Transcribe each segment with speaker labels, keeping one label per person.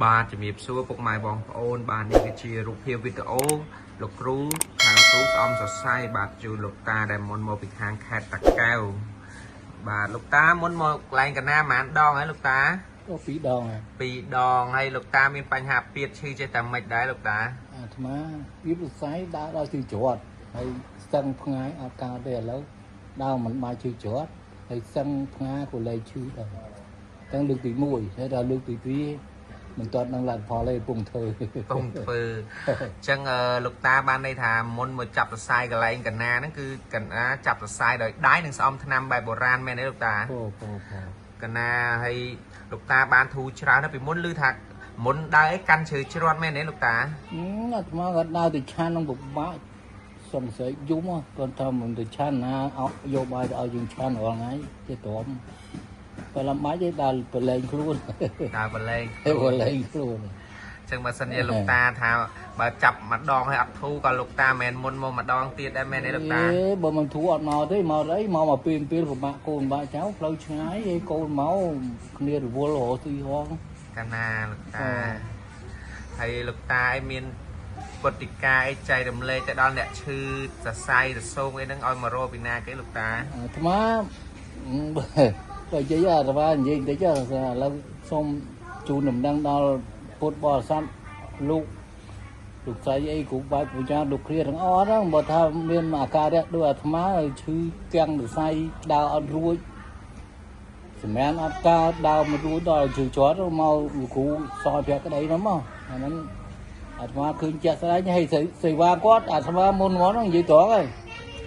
Speaker 1: បាទជំរាបសួរពុកម៉ែបងប្អូនបាទនេះគឺជារូបភាពវីដេអូលោកគ្រូខាងគ្រូស្អំសរសៃបាទជូនលោកតាដែលមុនមកពីខាងខេត្តតាកែវបាទលោកតាមុនមកកន្លែងកណាប្រហែលដងហើយលោកតា
Speaker 2: អូពីរដងហើយ
Speaker 1: ពីរដងហើយលោកតាមានបញ្ហាពៀតឈឺចេះតែមិនដែរលោកតា
Speaker 2: អាត្មាវាប្រស័យដើរដល់ជឿច្រត់ហើយស្ទឹងផ្ងាយអត់កើតទេឥឡូវដើរមិនបាយជឿច្រត់ហើយស្ទឹងផ្ងាក៏លែងឈឺដែរទាំងលើកទី1ហើយដល់លើកទី2មិនទាន់នឹងលទ្ធផលទេពងធ្វើ
Speaker 1: កុំធ្វើអញ្ចឹងលោកតាបានន័យថាមុនមកចាប់សរសៃកន្លែងកណាហ្នឹងគឺកណាចាប់សរសៃដោយដៃនិងស្អំថ្នាំបែបបុរាណមែនទេលោកតា
Speaker 2: ពោពោពោ
Speaker 1: កណាហើយលោកតាបានធូរច្រើនណាស់ពីមុនឮថាមុនដើរអីកាន់ឈើជ្រត់មែនទេលោកតា
Speaker 2: អាត្មាក៏ដើរទៅឆាននឹងពិបាកសង្ស័យយំគាត់ថាមិនទៅឆានណាអោយកបាយទៅឲ្យយើងឆានរាល់ថ្ងៃចេះទ្រាំបើលំបាច់ទេដើរប្រឡែងខ្លួន
Speaker 1: ដើរបលែង
Speaker 2: ប្រឡែងខ្លួន
Speaker 1: អញ្ចឹងបើសិនជាលោកតាថាបើចាប់ម្ដងហើយអត់ធូរក៏លោកតាមិនមុនមកម្ដងទៀតដែរមែនទេលោកតា
Speaker 2: អេបើមិនធូរអត់មកទេមកអីមកមកពេលពេលពិបាកកូនពិបាកចៅផ្លូវឆ្ងាយឯកូនមកគ្នារវល់រកទីហង
Speaker 1: កណាលោកតាហើយលោកតាឯងមានពុទ្ធិកាអីចែករំលែកទៅដល់អ្នកឈឺសរសៃរសោងអីហ្នឹងឲ្យមករកពីណាគេលោកតា
Speaker 2: អាត្មាបើនិយាយអាត្មានិយាយបន្តិចឥឡូវសូមជូនដំណឹងដល់ពុទ្ធបរិស័ទលោកលោកស្រីអីគ្រូបាច់ពូចាលោកគ្រាទាំងអស់ហ្នឹងបើថាមានអាការៈដូចអាត្មាឈឺទាំងសរសៃដើរអត់រួចសម្រានអត់កើតដើរមិនរួចដល់ជឿជាត់មកលោកគ្រូសោយប្រាក់ក្តីហ្នឹងមកអាហ្នឹងអាត្មាឃើញជាក់ស្ដែងហើយសេវាគាត់អាត្មាមុនមកហ្នឹងនិយាយត្រង់ហើយ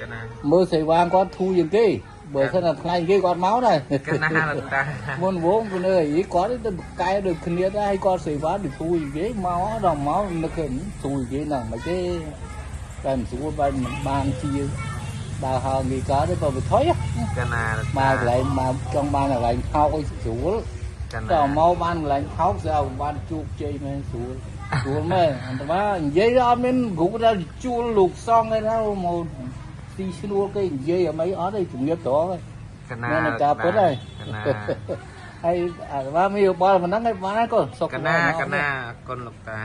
Speaker 1: កណា
Speaker 2: មើលសេវាគាត់ធូរជាងគេបើសិនតែថ្ងៃគេគាត់មកដែរ
Speaker 1: កណាលោកតា
Speaker 2: មុនវងគឺនៅអីគាត់ទៅកែដូចគ្នាដែរហើយគាត់សេវាដូចធូរជាងគេមកដល់មកនឹកឃើញធូរជាងគេហ្នឹងមិនទេតែមិនស្រួលបែបមិនបានជាដើរហើរងាយកើតទេបើបថុយក
Speaker 1: ណាលោក
Speaker 2: មក
Speaker 1: តា
Speaker 2: កន្លែងមកចង់បានកន្លែងថោកឲ្យស្រួល
Speaker 1: កណា
Speaker 2: តមកបានកន្លែងថោកស្អៅបានជោគជ័យមែនស្រួលស្រួលមែនអន្តមានិយាយអត់មានគ្រូដល់ជួលលោកសងឯណាមកស៊ីឈ្នួលគេនិយាយអ្វីអត់ទេជំរាបត្រង់ហើយក
Speaker 1: ណា
Speaker 2: មែនការពិតហើយ
Speaker 1: កណា
Speaker 2: ហើយអាត្មាមានយោបល់ប៉ុណ្ណឹងហើយបានហើយកូនសុខ
Speaker 1: កណាកណាអរគុណលោកតា